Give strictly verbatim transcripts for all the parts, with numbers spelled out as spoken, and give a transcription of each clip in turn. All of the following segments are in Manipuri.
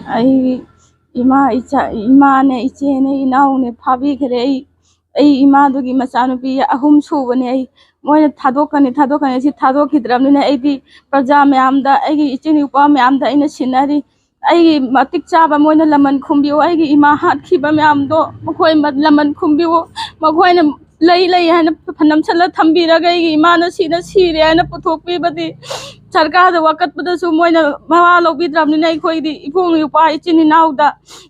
ꯑꯩ ꯏꯃꯥ, ꯏꯆꯥ, ꯏꯃꯥꯅꯦ, ꯏꯆꯦꯅꯦ, ꯏꯅꯥꯎꯅꯦ ꯐꯥꯕꯤꯈ꯭ꯔꯦ꯫ ꯑꯩ ꯑꯩ ꯏꯃꯥꯗꯨꯒꯤ ꯃꯆꯥꯅꯨꯄꯤ ꯑꯍꯨꯝ ꯁꯨꯕꯅꯦ꯫ ꯑꯩ ꯃꯣꯏꯅ ꯊꯥꯗꯣꯛꯀꯅꯤ, ꯊꯥꯗꯣꯛꯀꯅꯤ, ꯁꯤ ꯊꯥꯗꯣꯛꯈꯤꯗ꯭ꯔꯕꯅꯤꯅ ꯑꯩꯗꯤ ꯄ꯭ꯔꯖꯥ ꯃꯌꯥꯝꯗ, ꯑꯩꯒꯤ ꯏꯆꯤꯟ ꯏꯄ꯭ꯋꯥ ꯃꯌꯥꯝꯗ ꯑꯩꯅ ꯁꯤꯟꯅꯔꯤ꯫ ꯑꯩꯒꯤ ꯃꯇꯤꯛ ꯆꯥꯕ ꯃꯣꯏꯅ ꯂꯃꯟ ꯈꯨꯝꯕꯤꯌꯨ꯫ ꯑꯩꯒꯤ ꯏꯃꯥ ꯍꯥꯠꯈꯤꯕ ꯃꯌꯥꯝꯗꯣ ꯃꯈꯣꯏ ꯃ-, ꯂꯃꯟ ꯈꯨꯝꯕꯤꯌꯨ꯫ ꯃꯈꯣꯏꯅ ꯂꯩ ꯂꯩ ꯍꯥꯏꯅ ꯅꯝꯁꯤꯜꯂ ꯊꯝꯕꯤꯔꯒ ꯑꯩꯒꯤ ꯏꯃꯥꯅ ꯁꯤꯅ ꯁꯤꯔꯦ ꯍꯥꯏꯅ ꯄꯨꯊꯣꯛꯄꯤꯕꯗꯤ ꯁꯔꯀꯥꯔꯗ ꯋꯥꯀꯠꯄꯗꯁꯨ ꯃꯣꯏꯅ ꯃꯋꯥ ꯂꯧꯕꯤꯗ꯭ꯔꯕꯅꯤꯅ ꯑꯩꯈꯣꯏꯗꯤ ꯏꯄꯨꯡ ꯏꯄ꯭ꯋꯥ ꯏꯆꯤꯟ ꯏꯅꯥꯎꯗ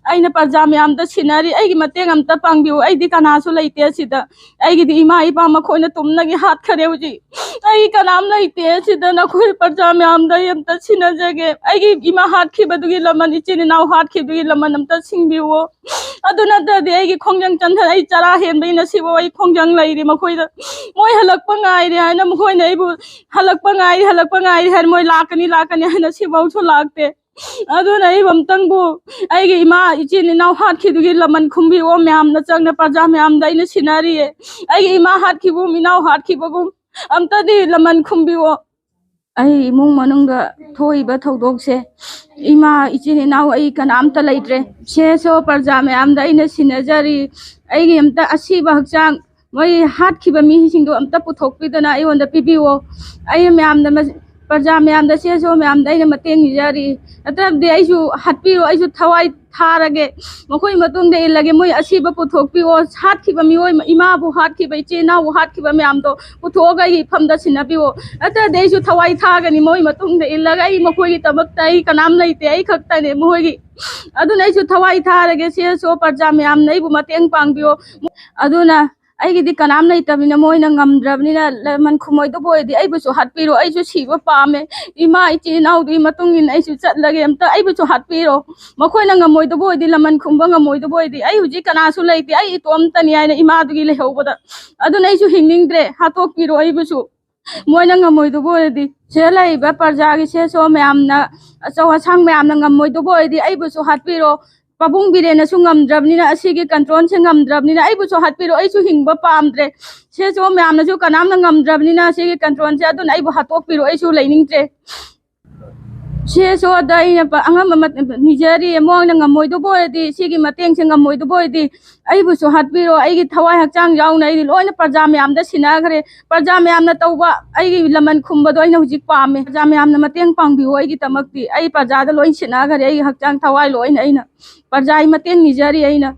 ꯑꯩꯅ ꯄ꯭ꯔꯖꯥ ꯃꯌꯥꯝꯗ ꯁꯤꯟꯅꯔꯤ꯫ ꯑꯩꯒꯤ ꯃꯇꯦꯡ ꯑꯝꯇ ꯄꯥꯡꯕꯤꯌꯨ꯫ ꯑꯩꯗꯤ ꯀꯅꯥꯁꯨ ꯂꯩꯇꯦ ꯁꯤꯗ꯫ ꯑꯩꯒꯤꯗꯤ ꯏꯃꯥ ꯏꯄꯥ ꯃꯈꯣꯏꯅ ꯇꯨꯝꯅꯒꯤ ꯍꯥꯠꯈꯔꯦ ꯍꯧꯖꯤꯛ꯫ ꯑꯩ ꯀꯅꯥꯝ ꯂꯩꯇꯦ ꯁꯤꯗ꯫ ꯅꯈꯣꯏ ꯄ꯭ꯔꯖꯥ ꯃꯌꯥꯝꯗ ꯑꯩ ꯑꯝꯇ ꯁꯤꯟꯅꯖꯒꯦ꯫ ꯑꯩꯒꯤ ꯏꯃꯥ ꯍꯥꯠꯈꯤꯕꯗꯨꯒꯤ ꯂꯃꯟ, ꯏꯆꯤꯟ ꯏꯅꯥꯎ ꯍꯥꯠꯈꯤꯕꯗꯨꯒꯤ ꯂꯃꯟ ꯑꯝꯇ ꯁꯤꯡꯕꯤꯌꯨ꯫ ꯑꯗꯨ ꯅꯠꯇ꯭ꯔꯗꯤ ꯑꯩꯒꯤ ꯈꯣꯡꯖꯪ ꯆꯟꯊ-, ꯑꯩ ꯆꯔꯥ ꯍꯦꯟꯕꯒꯤ ꯅꯁꯤꯕꯨ ꯑꯩ ꯈꯣꯡꯖꯪ ꯂꯩꯔꯤ꯫ ꯃꯈꯣꯏꯗ ꯃꯣꯏ ꯍꯜꯂꯛꯄ ꯉꯥꯏꯔꯦ ꯍꯥꯏꯅ, ꯃꯈꯣꯏꯅ ꯑꯩꯕꯨ ꯍꯜꯂꯛꯄ ꯉꯥꯏꯔꯤ, ꯍꯜꯂꯛꯄ ꯉꯥꯏꯔꯤ ꯍꯥꯏꯅ ꯃꯣꯏ ꯂꯥꯛꯀꯅꯤ, ꯂꯥꯛꯀꯅꯤ ꯍꯥꯏꯅ ꯁꯤꯐꯥꯎꯁꯨ ꯂꯥꯛꯇꯦ꯫ ꯑꯗꯨꯅ ꯑꯩꯕꯨ ꯑꯝꯇꯪꯕꯨ ꯑꯩꯒꯤ ꯏꯃꯥ ꯏꯆꯤꯟ ꯏꯅꯥꯎ ꯍꯥꯠꯈꯤꯕꯒꯤ ꯂꯃꯟ ꯈꯨꯝꯕꯤꯌꯣ꯫ ꯃꯌꯥꯝꯅ ꯆꯪꯅ ꯄ꯭ꯔꯖꯥ ꯃꯌꯥꯝꯗ ꯑꯩꯅ ꯁꯤꯟꯅꯔꯤꯌꯦ꯫ ꯑꯩꯒꯤ ꯏꯃꯥ ꯍꯥꯠꯈꯤꯕꯒꯨꯝ, ꯏꯅꯥꯎ ꯍꯥꯠꯈꯤꯕꯒꯨꯝ ꯑꯝꯇꯗꯤ ꯂꯃꯟ ꯈꯨꯝꯕꯤꯌꯣ꯫ ꯑꯩ ꯏꯃꯨꯡ ꯃꯅꯨꯡꯗ ꯊꯣꯛꯏꯕ ꯊꯧꯗꯣꯛꯁꯦ, ꯏꯃꯥ ꯏꯆꯤꯟ ꯏꯅꯥꯎ ꯑꯩ ꯀꯅꯥꯝꯇ ꯂꯩꯇ꯭ꯔꯦ꯫ ꯁꯦꯁꯣ ꯄ꯭ꯔꯖꯥ ꯃꯌꯥꯝꯗ ꯑꯩꯅ ꯁꯤꯟꯅꯖꯔꯤ꯫ ꯑꯩꯒꯤ ꯑꯝꯇ ꯑꯁꯤꯕ ꯍꯛꯆꯥꯡ, ꯃꯣꯏ ꯍꯥꯠꯈꯤꯕ ꯃꯤꯁꯤꯡꯗꯣ ꯑꯝꯇ ꯄꯨꯊꯣꯛꯄꯤꯗꯅ ꯑꯩꯉꯣꯟꯗ ꯄꯤꯕꯤꯌꯣ꯫ ꯑꯩ ꯃꯌꯥꯝꯗ ꯃ-, ꯄ꯭ꯔꯖꯥ ꯃꯌꯥꯝꯗ, ꯁꯦꯁꯣ ꯃꯌꯥꯝꯗ ꯑꯩꯅ ꯃꯇꯦꯡ ꯅꯤꯖꯔꯤ꯫ ꯅꯠꯇ꯭ꯔꯕꯗꯤ ꯑꯩꯁꯨ ꯍꯥꯠꯄꯤꯔꯣ, ꯑꯩꯁꯨ ꯊꯋꯥꯏ ꯊꯥꯔꯒꯦ, ꯃꯈꯣꯏ ꯃꯇꯨꯡꯗ ꯏꯜꯂꯒꯦ꯫ ꯃꯣꯏ ꯑꯁꯤꯕ ꯄꯨꯊꯣꯛꯄꯤꯌꯣ꯫ ꯍꯥꯠꯈꯤꯕ ꯃꯤꯑꯣꯏ, ꯏꯃꯥꯕꯨ ꯍꯥꯠꯈꯤꯕ, ꯏꯆꯤꯟ ꯏꯅꯥꯎꯕꯨ ꯍꯥꯠꯈꯤꯕ ꯃꯌꯥꯝꯗꯣ ꯄꯨꯊꯣꯛꯑꯒ ꯑꯩꯒꯤ ꯏꯐꯝꯗ ꯁꯤꯟꯅꯕꯤꯌꯣ꯫ ꯅꯠꯇ꯭ꯔꯗꯤ ꯑꯩꯁꯨ ꯊꯋꯥꯏ ꯊꯥꯒꯅꯤ꯫ ꯃꯣꯏ ꯃꯇꯨꯡꯗ ꯏꯜꯂꯒ ꯑꯩ, ꯃꯈꯣꯏꯒꯤꯗꯃꯛꯇ ꯑꯩ ꯀꯅꯥꯝ ꯂꯩꯇꯦ, ꯑꯩ ꯈꯛꯇꯅꯦ ꯃꯈꯣꯏꯒꯤ꯫ ꯑꯗꯨꯅ ꯑꯩꯁꯨ ꯊꯋꯥꯏ ꯊꯥꯔꯒꯦ꯫ ꯁꯦꯁꯣ ꯄ꯭ꯔꯖꯥ ꯃꯌꯥꯝꯅ ꯑꯩꯕꯨ ꯃꯇꯦꯡ ꯄꯥꯡꯕꯤꯌꯣ꯫ ꯑꯗꯨꯅ ꯑꯩꯒꯤꯗꯤ ꯀꯅꯥꯝ ꯂꯩꯇꯕꯅꯤꯅ, ꯃꯣꯏꯅ ꯉꯝꯗ꯭ꯔꯕꯅꯤꯅ, ꯂꯃꯟ ꯈꯨꯝꯃꯣꯏꯗꯕ ꯑꯣꯏꯔꯗꯤ ꯑꯩꯕꯨꯁꯨ ꯍꯥꯠꯄꯤꯔꯣ꯫ ꯑꯩꯁꯨ ꯁꯤꯕ ꯄꯥꯝꯃꯦ꯫ ꯏꯃꯥ ꯏꯆꯤꯟ ꯏꯅꯥꯎꯗꯨꯒꯤ ꯃꯇꯨꯡ ꯏꯟꯅ ꯑꯩꯁꯨ ꯆꯠꯂꯒꯦ꯫ ꯑꯝꯇ ꯑꯩꯕꯨꯁꯨ ꯍꯥꯠꯄꯤꯔꯣ꯫ ꯃꯈꯣꯏꯅ ꯉꯝꯃꯣꯏꯗꯕ ꯑꯣꯏꯔꯗꯤ, ꯂꯃꯟ ꯈꯨꯝꯕ ꯉꯝꯃꯣꯏꯗꯕ ꯑꯣꯏꯔꯗꯤ, ꯑꯩ ꯍꯧꯖꯤꯛ ꯀꯅꯥꯁꯨ ꯂꯩꯇꯦ, ꯑꯩ ꯏꯇꯣꯝꯇꯅꯤ ꯍꯥꯏꯅ ꯏꯃꯥꯗꯨꯒꯤ ꯂꯩꯍꯧꯕꯗ꯫ ꯑꯗꯨꯅ ꯑꯩꯁꯨ ꯍꯤꯡꯅꯤꯡꯗ꯭ꯔꯦ, ꯍꯥꯠꯇꯣꯛꯄꯤꯔꯣ ꯑꯩꯕꯨꯁꯨ꯫ ꯃꯣꯏꯅ ꯉꯝꯃꯣꯏꯗꯕ ꯑꯣꯏꯔꯗꯤ, ꯁꯤꯗ ꯂꯩꯔꯤꯕ ꯄ꯭ꯔꯖꯥꯒꯤ ꯁꯦꯁꯣ ꯃꯌꯥꯝꯅ, ꯑꯆꯧ ꯑꯁꯥꯡ ꯃꯌꯥꯝꯅ ꯉꯝꯃꯣꯏꯗꯕ ꯑꯣꯏꯔꯗꯤ, ꯑꯩꯕꯨꯁꯨ ꯍꯥꯠꯄꯤꯔꯣ꯫ ꯄꯥꯕꯨꯡ ꯕꯤꯔꯦꯟꯅꯁꯨ ꯉꯝꯗ꯭ꯔꯕꯅꯤꯅ, ꯑꯁꯤꯒꯤ ꯀꯟꯇ꯭ꯔꯣꯜꯁꯦ ꯉꯝꯗ꯭ꯔꯕꯅꯤꯅ, ꯑꯩꯕꯨꯁꯨ ꯍꯥꯠꯄꯤꯔꯣ꯫ ꯑꯩꯁꯨ ꯍꯤꯡꯕ ꯄꯥꯝꯗ꯭ꯔꯦ꯫ ꯁꯦꯁꯣ ꯃꯌꯥꯝꯅꯁꯨ ꯀꯅꯥꯝꯅ ꯉꯝꯗ꯭ꯔꯕꯅꯤꯅ, ꯑꯁꯤꯒꯤ ꯀꯟꯇ꯭ꯔꯣꯜꯁꯦ, ꯑꯗꯨꯅ ꯑꯩꯕꯨ ꯍꯥꯠꯇꯣꯛꯄꯤꯔꯣ, ꯑꯩꯁꯨ ꯂꯩꯅꯤꯡꯗ꯭ꯔꯦ꯫ ꯁꯤ ꯑꯦꯁ ꯑꯣꯗ ꯑꯩꯅ ꯄ- ꯑꯉꯝꯕ ꯃꯠ- ꯅꯤꯖꯔꯤ꯫ ꯃꯣꯏꯅ ꯉꯝꯃꯣꯏꯗꯕ ꯑꯣꯏꯔꯗꯤ, ꯁꯤꯒꯤ ꯃꯇꯦꯡꯁꯦ ꯉꯝꯃꯣꯏꯗꯕ ꯑꯣꯏꯔꯗꯤ, ꯑꯩꯕꯨꯁꯨ ꯍꯥꯠꯄꯤꯔꯣ꯫ ꯑꯩꯒꯤ ꯊꯋꯥꯏ ꯍꯛꯆꯥꯡ ꯌꯥꯎꯅ ꯑꯩꯗꯤ ꯂꯣꯏꯅ ꯄ꯭ꯔꯖꯥ ꯃꯌꯥꯝꯗ ꯁꯤꯟꯅꯈ꯭ꯔꯦ꯫ ꯄ꯭ꯔꯖꯥ ꯃꯌꯥꯝꯅ ꯇꯧꯕ ꯑꯩꯒꯤ ꯂꯃꯟ ꯈꯨꯝꯕꯗꯣ ꯑꯩꯅ ꯍꯧꯖꯤꯛ ꯄꯥꯝꯃꯦ꯫ ꯄ꯭ꯔꯖꯥ ꯃꯌꯥꯝꯅ ꯃꯇꯦꯡ ꯄꯥꯡꯕꯤꯌꯨ ꯑꯩꯒꯤꯗꯃꯛꯇꯤ꯫ ꯑꯩ ꯄ꯭ꯔꯖꯥꯗ ꯂꯣꯏ ꯁꯤꯟꯅꯈ꯭ꯔꯦ꯫ ꯑꯩꯒꯤ ꯍꯛꯆꯥꯡ ꯊꯋꯥꯏ ꯂꯣꯏꯅ ꯑꯩꯅ ꯄ꯭ꯔꯖꯥꯒꯤ ꯃꯇꯦꯡ ꯅꯤꯖꯔꯤ ꯑꯩꯅ꯫